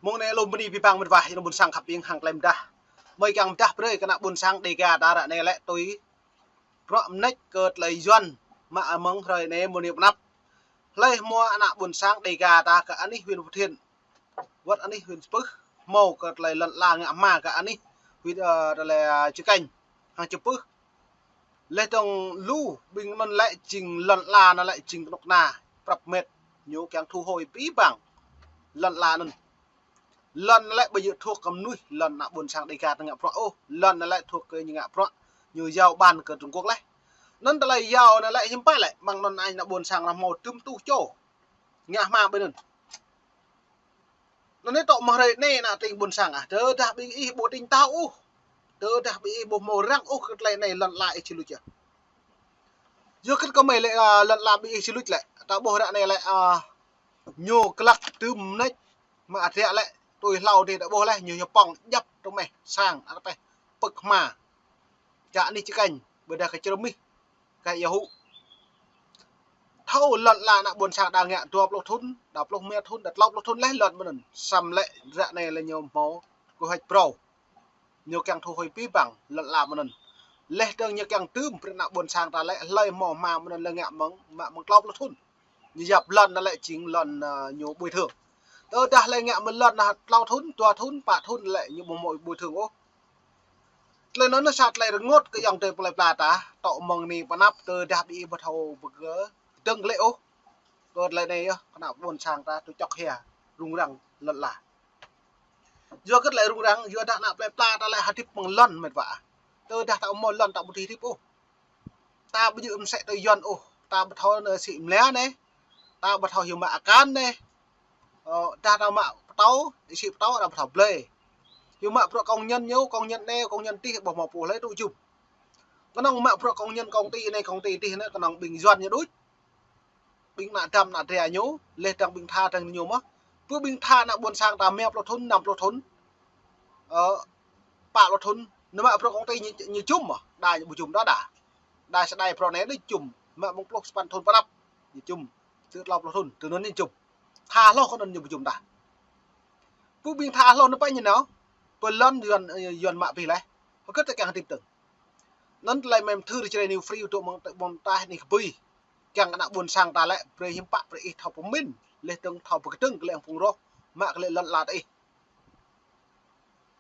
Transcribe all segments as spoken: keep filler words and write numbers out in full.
Mơ̆ng anai lŏm bơni abih bang mĕt wa, ƀôn sang khăp ƀing hăng tơlơi mơdah. Mơi kiăng mơdah brơi kơ ană ƀôn sang Dega ta ră anai lĕ tui bruă mơneč kơ tơlơi Yuan mă mơ̆ng hrơi anai mơ̆ng anai pơ anăp. Hlơi hmâo ană ƀôn sang Dega ta kơ anih huyện Phú Thiện, wơ̆t anih huyện Čư̆ Pưh, hmâo kơ tơlơi lŏn ala ngă hma kơ anih huyện, ơ, tơlơi, ơ, Čư̆ Kĕnh hăng Čư̆ Pưh. Laih dơ̆ng lu ƀing anŭn lĕ jing lŏn ala anŭn lĕ jing kơnuk kơna prăp mĕt, ñu kiăng thu hồi abih bang lŏn ala anŭn. Lŏn anŭn lĕ ƀu djơ̆ thuộc kơ mơnuih, lŏn ană ƀôn sang Dega ta ngă bruă ôh, lŏn anŭn lĕ thuộc kơ ñu ngă bruă, ñu yua ban kơ Trung Quốc laih. Anŭn tơlơi yua anŭn lĕ hiư̆m pă lĕ, mơ̆ng anŭn ană ƀôn sang ta hmâo tơm tuh čô ngă hma ƀơi anŭn. Anŭn anai tŏ mơ̆ng hrơi anai ană tring ƀôn sang ah, tơdah ƀing ih ƀu tring tao ôh, tơdah ƀing ih ƀu hmâo răng ôh kơ tơlơi anai lŏn ala ih či luč ah. Yua kơ kơmơi lĕ, ơ, lŏn ala ƀing ih či luč lĕ, ta ƀuh ră anai lĕ, ơ, ñu glăk tơm mơneč, mă adrĕ lĕ, tui hlâo dih ta ƀuh laih, ñu ñu pŏng djăp tơmeh sang, arăng pĕh pơ̆k hma. Čă anih Čư̆ Kĕnh, ƀôdah kơ Črơmih, kơ Ia Hŭ. Thâo lŏn ala ană ƀôn sang ta ngă dua pluh thŭn, dua pluh rơma thŭn, dua tlâo pluh thŭn laih lŏn mơ̆ng anŭn. Samơ̆ lĕ ră anai lĕ ñu hmâo kơ hơč brâo. Ñu kiăng thu hồi abih bang lŏn ala mơ̆ng anŭn. Laih dơ̆ng ñu kiăng tơm brơi ană ƀôn sang ta lĕ hlơi hmâo hma mơ̆ng anŭn lĕ ngă mơ̆ng, mă mơ̆ng tlâo pluh thŭn. Ñu yap lŏn anŭn lĕ jing lŏn, ơ, ñu bồi thường. Tơdah hlơi ngă mơ̆ng lŏn anŭn tlâo thŭn, dua thŭn, pă thŭn lĕ ñu ƀu hmâo bồi thường ôh. Tơlơi anŭn sa tơlơi rơngot kơ ayŏng adơi plơi pla ta, tŏ mơ̆ng anai pơ anăp tơdah ƀing ih ƀu thâo pơkơdơ̆ng glaĭ ôh. Kơ tơlơi anai yơh, kơ ană ƀôn sang ta tŭ čŏk hia, rŭng răng lŏn ala. Yua kơ tơlơi rŭng răng, yua dah ană plơi pla ta lĕ hơdip mơ̆ng lŏn mĕt wa. Tơdah ta hmâo lŏn ta ƀu dưi hơdip ôh. Ta ƀu djơ̆ mơsĕ tui Yuan ôh, ta ƀu thâo nao sĭ mơlia anai, ta ƀu thâo hyu mă akan anai. Ơ, dah ta mă pơtâo, ih sĭ pơtâo, ta ƀu thâo blơi. Hyu mă bruă công nhân ñu, công nhân anai, công nhân dih, ƀu hmâo pô hlơi tŭ jum. Kơnơ̆ng mă bruă công nhân công ty anai, công ty dih anai, kơnơ̆ng ƀing Yuan ñu đôč. Ƀing ană dăm ană dra ñu, laih dơ̆ng ƀing tha dơ̆ng ñu mơ̆n. Pơ ƀing tha ană ƀôn sang ta rơma pluh thŭn, năm pluh thŭn. Ơ, pă pluh thŭn. Nao mă bruă công ty ñu, ñu jum mơ̆n. Đa ñu ƀu jum đa đa. Đa sa đai bruă anai đôč jum. Mă mơ̆ng pluh sapăn thŭn pơ anăp. Ñu jum. Tơ tlâo pluh thŭn. Tơ anŭn ñu jum. Tha hloh kơ anŭn ñu ƀu jum đa. Pơ ƀing tha hloh anŭn pă ñu nao. Pơ lŏn Yuan, Yuan mă abih laih. Hơget ta kiăng hơdip dơ̆ng. Anŭn tơlơi mơ̆ng thư Jrai New Free dŏ mơ̆ng, mơ̆ng taih anai kơbui. Kiăng ană ƀôn sang ta lĕ, brơi hiư̆m pă brơi ih thâo pơmĭn, laih dơ̆ng thâo pơkơdơ̆ng kơ lĕ phung roh, mă kơ lĕ lŏn ala ta ih.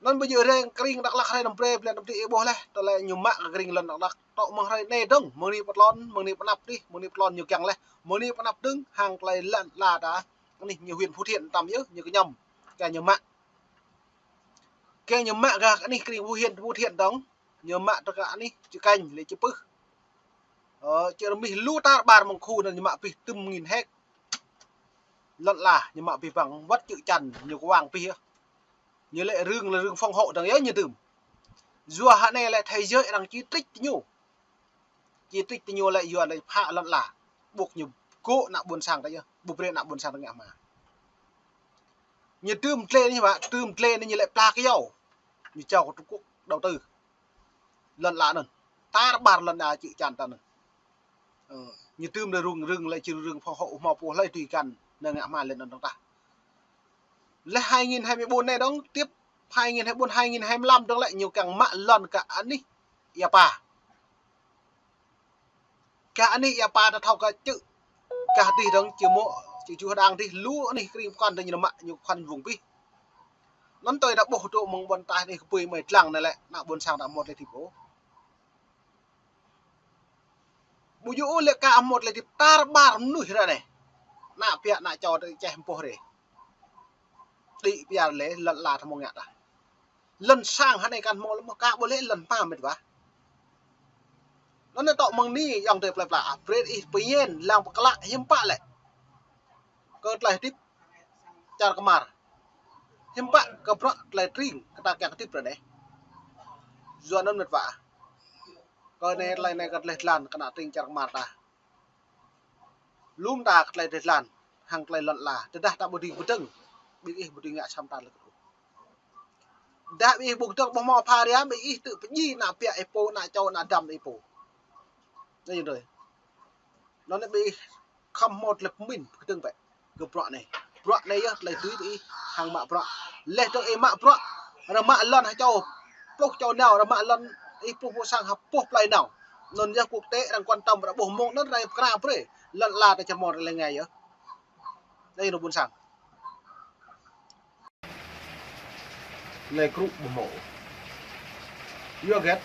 Anŭn ƀu djơ̆ reng kơring Dak Lak hrơi anăm brơi, blan anăm tih ih ƀuh laih, tơlơi ñu mă kơ kơring lŏn Dak Lak, tŏ mơ̆ng hrơi anai dơ̆ng, mơ̆ng anai pơ tlôn, mơ̆ng anai pơ anăp dih, mơ̆ng anai pơ tlôn ñu kiăng laih, mơ̆ng anai pơ anăp dơ̆ng, hăng tơlơi lŏn ala ta, anih ñu huyện Phú Thiện tăm yơh, ñu kơñăm, kiăng ñu mă. Kiăng ñu mă gah anih kơring Phú Thiện, Phú Thiện dơ̆ng, ñu mă tơ kơ anih Čư̆ Kĕnh lĕ Čư̆ Pưh. Ơ, Črơmih lu tar ƀar mơ̆ng khu anŭn ñu mă abih tơm nghìn héc. Lŏn ala ñu mă abih bang wơ̆t Čư̆ Čăn ñu kơwang abih yơh. Ñu lĕ rơ̆ng lĕ rơ̆ng phòng hộ dơ̆ng yơh ñu tơm. Yua hă anai lĕ thế giới arăng chỉ trích ñu. Chỉ trích ñu lĕ yua anai phá lŏn ala. Ƀuh ñu gŏ ană ƀôn sang ta yơh. Ƀu brơi ană ƀôn sang ta ngă hma. Ñu tơm tlê anai mă, tơm tlê anai ñu lĕ pla kơyâo. Ñu čao kơ Trung Quốc đầu tư. Lŏn ala anŭn. Tar ƀar lŏn ala Čư̆ Čăn ta anŭn. Ơ, ñu tơm lĕ rơ̆ng, rơ̆ng lĕ či rơ̆ng phòng hộ hmâo pô hlơi tui găn nao ngă hma lĕ anŭn dơ̆ng tah. Laih hai nghìn hai mươi bốn anai dơ̆ng, tiếp hai nghìn hai mươi bốn, hai nghìn hai mươi lăm dơ̆ng lĕ ñu kiăng mă lŏn kơ anih Ia Pa. Kơ anih Ia Pa ta thâo kơ čư̆. Kơ dih dơ̆ng či mơ̆, či čuh đang dih lu anih kơring pơkŏn dơ̆ng ñu mă ñu khan vung abih. Anŭn tui ta ƀuh dŏ mơ̆ng ƀôn taih anai kơbui mơi dlăng anai lĕ, ană ƀôn sang ta hmâo tơlơi hơdip ôh. Ƀu djơ̆ ôh lĕ kơ hmâo tơlơi hơdip tar ƀar mơnuih ră anai. Ană ƀiă ană čô ta čeh mơboh rê. Đĭ pia lĕ lŏn ala ta hmâo ngă tah. Lŏn sang hă anai kăn hmâo lĕ mơ̆ kơ ƀu lĕ lŏn hma mĕt wa. Anŭn anai tŏ mơ̆ng anai ayŏng adơi plơi pla, brơi ih pơñen lăng pơklă hiư̆m pă lĕ. Kơ tơlơi hơdip čar kơmar. Hiư̆m pă kơ bruă tơlơi tring kơ ta kiăng hơdip ră anai. Yua anŭn mĕt wa. Kơ anai tơlơi anai kơ tơlơi dlan kơ ană tring čar kơmar ta. Lŏm ta kơ tơlơi dih dlan, hăng tơlơi lŏn ala, tơdah ta ƀu dưi pơkơdơ̆ng, ƀing ih ƀu dưi ngă săm ta lĕ kơ ƀu. Dah ƀing ih ƀu kơdơ̆ng ƀu hmâo pha ria, ƀing ih tŭ pơdjai ană ƀiă ih pô, ană čô ană dăm ih pô. Anai yơh đơi. Anŭn anai ƀing ih khŏm hmâo tơlơi pơmĭn pơkơdơ̆ng bĕ kơ bruă anai. Bruă anai yơh tơlơi dưi ƀing ih hăng mă bruă. Leh dơ̆ng ih mă bruă, arăng mă lŏn ha čô, pluh čô nao, arăng mă lŏn ih pluh ƀu sang ha pluh plơi nao. Anŭn yơh quốc tế arăng quan tâm, arăng ƀuh mơ̆ng anŭn arăng pơkra brơi. Lŏn ala ta čơmor lĕ ngai yơh. Dei anŭn ƀôn sang. Tơlơi krŭ ƀu hmâo. Yua hơget?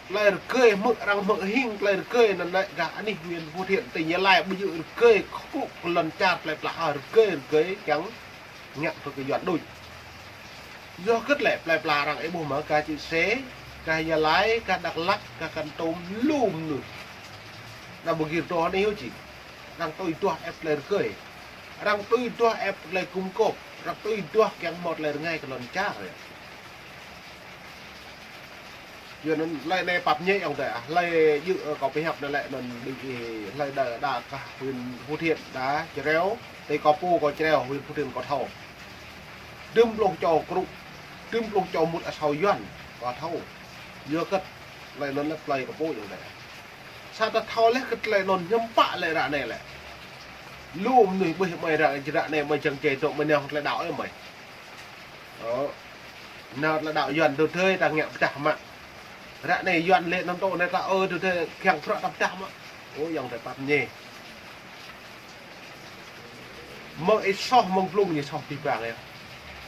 Tơlơi rơgơi hmư̆ arăng hmư̆ hing, tơlơi rơgơi anŭn lĕ gah anih huyện Phú Thiện, tỉnh Gia Lai, ƀu djơ̆ rơgơi kơkuh kơ lŏn čar plơi pla, rơgơi, rơgơi kiăng ngă kơ Yuan đôč. Yua hơget lĕ plơi pla arăng ih ƀuh mơ̆, gah Čư̆ Sê, gah Gia Lai, gah Dak Lak, gah Kon Tum, lu mơnuih. Anăm ƀu gir tŏ anai hyu či. Arăng tui duah ĕp tơlơi rơgơi. Arăng tui duah ĕp tơlơi gum gôp. Arăng tui duah kiăng hmâo tơlơi rơngai kơ lŏn čar. Yua anŭn tơlơi anai pap ñe ayŏng adơi ah. Tơlơi djơ̆, ơ, kâo pơhiăp anai lĕ anŭn đing ih tơlơi đa, đa gah huyện Phú Thiện đa Čreo. Tơlơi kâo pô kâo Čreo, huyện Phú Thiện kâo thâo. Dŭm pluh čô krŭ, dŭm pluh čô mŭt asâo Yuan kâo thâo. Yua hơget tơlơi anŭn lĕ tơlơi kâo pô ayŏng adơi. Sa ta thâo leh kơ tơlơi anŭn hiư̆m pă lĕ ră anai lĕ. Lu mơnuih ƀuh mơi ră, ră anai mơi čang čê dŏ mơi nao tơlơi đaŏ ơi mơi. Ơ. Nao tơlơi đaŏ Yuan tơdơi ta ngă pơdah mă. Ră anai Yuan lĕ anŭn tŏ anai ta ơ tơdơi kiăng prăk ta pơdah mă. Ơ, ayŏng adơi pap ñe. Mơ̆ng ih soh mơ̆ng blung ñu soh abih bang yơh.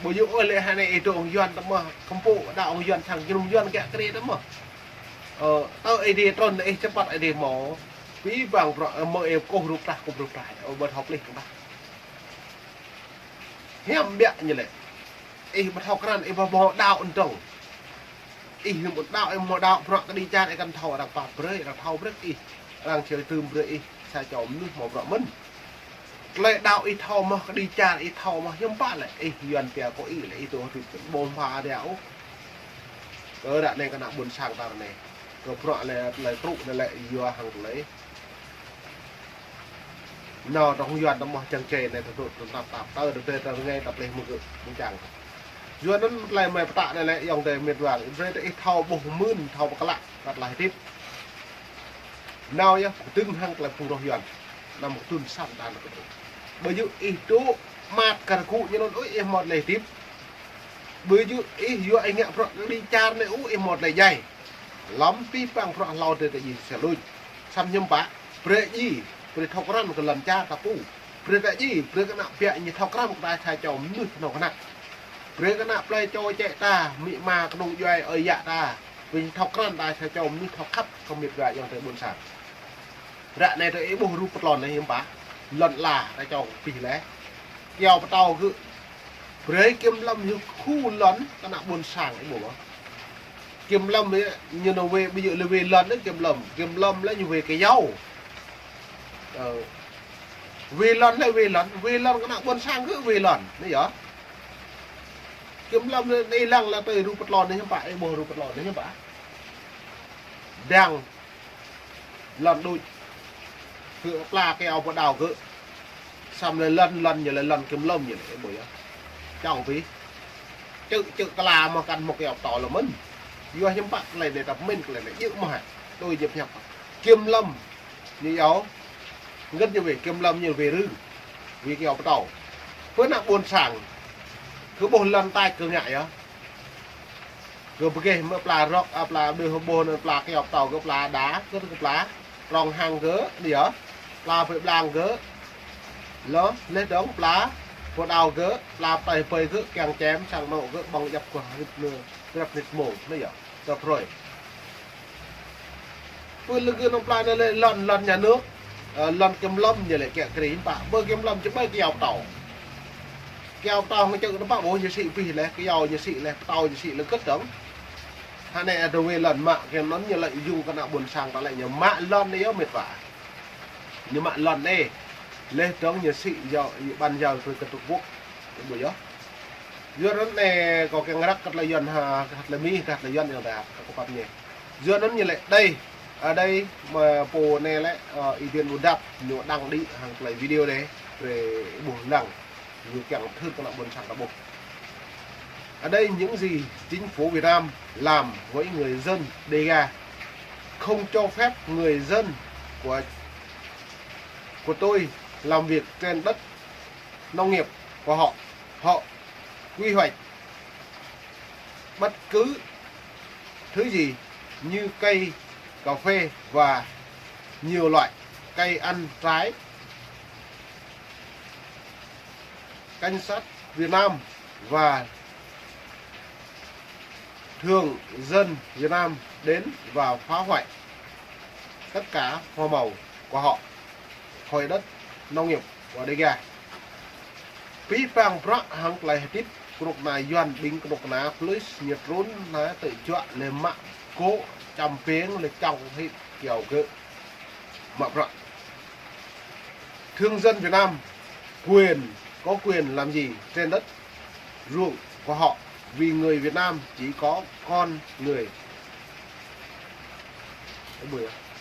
Ƀu djơ̆ ôh lĕ hơnai ih dŏ hăng Yuan tơ mơ̆, kơmpŏk đaŏ hăng Yuan sang jơnum Yuan kiăng kri tơ mơ̆. Ơ, tơ ih dŏ trŭn ih čơpăt ih dŏ mơ̆. Abih bang bruă, ơ, mơ̆ng ih kơkuh rup tah, kơkuh rup tah. Ơ, ƀu thâo plih kơ tah. Hiam biă ñu lĕ. Ih ƀu thâo krăn, ih ƀu hmâo đaŏ ntong. Ih ƀu đaŏ, ih ƀu hmâo đaŏ, bruă kơđi čar ih kăn thâo, arăng pap brơi, arăng thâo brơi ih. Arăng čơdơ̆m brơi ih, sa čô mơnuih hmâo bruă mơ̆n. Tơlơi đaŏ ih thâo mơ̆, kơđi čar ih thâo mơ̆, hiư̆m pă lĕ ih Yuan pia kơ ih lĕ ih dŏ hơdip ƀu hmâo ƀa ôh. Kơ ră anai kơ ană ƀôn sang ta ră anai. Kơ bruă lĕ tơlơi krŭ anai lĕ yua hăng tơlơi nao tŏng Yuan tơ mơ̆ čang čê anai tơdŏ tơnap tap tơ tơdơi tơ rơngai ta plih mơ̆ gơ̆ ƀu čang. Yua anŭn tơlơi mơi pơtă anai lĕ ayŏng adơi mĕt wa, brơi tơ ih thâo ƀuh mưn, thâo pơklă, kơ tơlơi hơdip. Nao yơh pơkơdơ̆ng hăng tơlơi phung roh Yuan. Anăm kơdŭn săn ta nao kơdŭn. Ƀu djơ̆ ih dŏ măt kơ rơgŭ ñu anŭn ôh ih hmâo tơlơi hơdip. Ƀu djơ̆ ih yua ih ngă bruă kơđi čar anai ôh ih hmâo tơlơi djai. Lăm abih bang bruă hlâo dêh ta djai sa luč. Samơ̆ hiư̆m pă, brơi djai, brơi thâo krăn kơ lŏn čar ta pô. Brơi ta djai, brơi kơ ană ƀiă ñu thâo krăn kơ ta sa čô mơnuih kơnơ̆ng kơnăk. Brơi kơ ană plơi čô čĕ ta, amĭ ama kơnung djuai ơi yă ta. Brơi ñu thâo krăn ta sa čô mơnuih thâo khăp kơ mĕt wa ayŏng adơi ƀôn sang. Ră anai tơ ih ƀuh rup pơtlon anai hiư̆m pă. Lŏn ala, ră čô pih leh. Kyâo pơtâo gơ̆. Brơi kiểm lâm ñu khu lŏn kơ ană ƀôn sang ih ƀuh. Kiểm lâm ñu nao wai ƀu djơ̆ lĕ wai lŏn anai kiểm lâm. Kiểm lâm lĕ ñu wai kyâo. Ơ. Wai lŏn lĕ wai lŏn, wai lŏn kơ ană ƀôn sang gơ̆ wai lŏn. Anai yơh. Kiểm lâm anai lăng lĕ tơ rup pơtlon anai hiư̆m pă, ih ƀuh rup pơtlon anai hiư̆m pă. Đang lŏn đôč. Gơ̆ pla kyâo pơđao gơ̆. Samơ̆ lĕ lŏn, lŏn ñu lĕ lŏn kiểm lâm ñu lĕ, ih ƀuh yơh. Čang pih. Čư̆, čư̆ kla mơ̆ kăn mơ̆ kyâo pơtâo lĕ mơ̆n. Yua hiư̆m pă tơlơi anai ta pơmĭn tơlơi anai djơ̆ mơ̆ hă. Tui djơ̆ pơhiăp. Kiểm lâm ñu yơh. Ngăn ñu wai kiểm lâm ñu wai rư. Wai kyâo pơtâo. Pơ ană ƀôn sang. Gơ̆ ƀuh lŏn tač gơ̆ ngă yơh. Gơ̆ pơgeh mơ̆ pla rŏk, a, pla đuih ƀuh anŭn pla kyâo pơtâo gơ̆ pla đa, gơ̆ pla trong hăng gơ̆, anai yơh. Pla pơi blang gơ̆. Lŏ, leh dơ̆ng pla pơđao gơ̆, pla pơtơi pơi gơ̆, kiăng čem, sang anŏ gơ̆, ƀơ̆ng djăp kuah rĭp nơ, grăp nit mông, anai yơh. Tơ prơi. Pơ lơgư nong pla anai lĕ lŏn, lŏn nhà nước, ơ, lŏn kiểm lâm ñu lĕ kiăng kri hiư̆m pă. Ƀơi kiểm lâm či ƀơi kyâo pơtâo. Kyâo pơtâo hăng čư̆ anŭn pă ƀuh ñu sĭ pih leh, kyâo ñu sĭ leh, pơtâo ñu sĭ leh gơ̆t dơ̆ng. Hơnai ơ tơ wai lŏn mă kơ anŭn ñu lĕ yŭng kơ ană ƀôn sang ta lĕ ñu mă lŏn anai yơh mĕt wa. Ñu mă lŏn anai. Leh dơ̆ng ñu sĭ yua, bàn giao brơi kơ Trung Quốc. Ih ƀuh yơh. Yua anŭn anai kâo kiăng răk kơ tơlơi Yuan hă, kơ tơlơi Mi, kơ tơlơi Yuan ayŏng adơi, kâo pap ñe. Yua anŭn ñu lĕ đei, ơ, đei, mơ̆ pô anai lĕ, ơ, Y Duen Buôn Dap, ñu đăng đĭ hăng tơlơi video anai, brơi ih ƀuh lăng, ñu kiăng thưr kơ ană ƀôn sang ta ƀuh. Ở đây những gì chính phủ Việt Nam làm với người dân Đêga không cho phép người dân của, của tôi làm việc trên đất nông nghiệp của họ. Họ quy hoạch bất cứ thứ gì như cây cà phê và nhiều loại cây ăn trái. Cảnh sát Việt Nam và thường dân Việt Nam đến và phá hoại tất cả hoa màu của họ, khỏi đất nông nghiệp của Đêga. Pih pang prăk hăng tơlơi hơdip kơnuk kơna Yuan, ƀing kơnuk kơna plus ñu trŭn na tơjuă lĕ mă kô̆ čăm peng lĕ čŏng hĭ kiao gơ̆ mă prăk. Thường dân Việt Nam quyền, có quyền làm gì trên đất ruộng của họ, vì người Việt Nam chỉ có con người.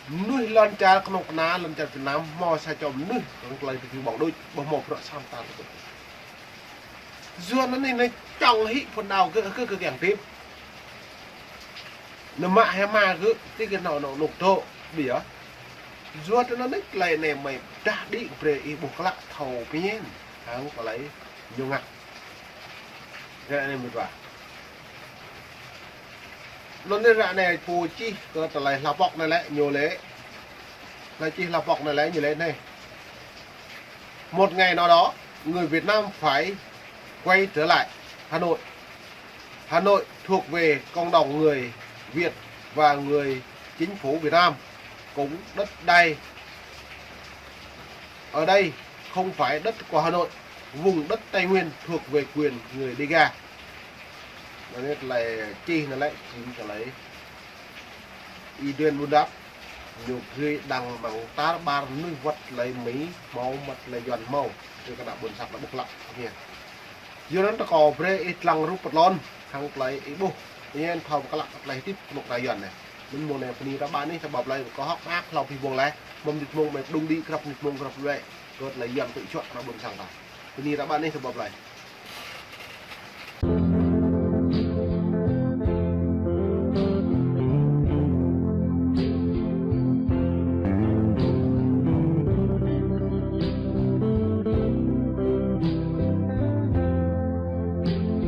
Mơnuih lŏn čar kơnuk kơna, lŏn čar Việt Nam, hmâo sa čô mơnuih, kơnuk kơna tơjuă ƀong đôč, ƀu hmâo prăk sa mơta tơjuă. Yua anŭn anai čŏng hĭ phŭn đao gơ̆, gơ̆, gơ̆ kiăng hơdip. Nao mă hĭ mă gơ̆, tui kơ nao, nao, nao tŏ, ƀiă. Yua anŭn anai tơlơi anai mơi pơdah đĭ brơi ih ƀuh klă thâo pơñen hăng tơlơi ñu ngă. Ră anai mơ̆ wa. Anŭn anai ră anai pô čih kơ tơlơi hla pŏk anai lĕ ñu lĕ. Tơlơi čih hla pŏk anai lĕ ñu lĕ anai. Một ngày nào đó, người Việt Nam phải quay trở lại Hà Nội. Hà Nội thuộc về cộng đồng người Việt và người chính phủ Việt Nam. Cũng đất đai ở đây không phải đất của Hà Nội. Vùng đất Tây Nguyên thuộc về quyền người Đêga. Anai lĕ čih anai lĕ čih tơlơi Y Duen Bun Dap, ñu gơ̆ dăng mơ̆ng tar ƀar mơnuih wơ̆t tơlơi Mi hmâo, wơ̆t tơlơi Yuan hmâo, tui kơ ană ƀôn sang ta ƀuh klă. Yua anŭn ta kâo brơi ih lăng rup pơtlon, hăng tơlơi ih ƀuh, ih ñen thâo pơklă tơlơi hơdip kơnuk kơna Yuan anai. Mơ̆n mông anai bơni ră ƀă anih ta ƀuh tơlơi kơ hŏk mơak hlâo pih ƀong lĕ, mơ̆n mơnit mông mơi pơdŏng đĭ krăp mơnit mông krăp lĕ, kơ tơlơi Yuan tơjuă kơ ană ƀôn sang ta. Bơni ră ƀă anih ta ƀuh tơlơi.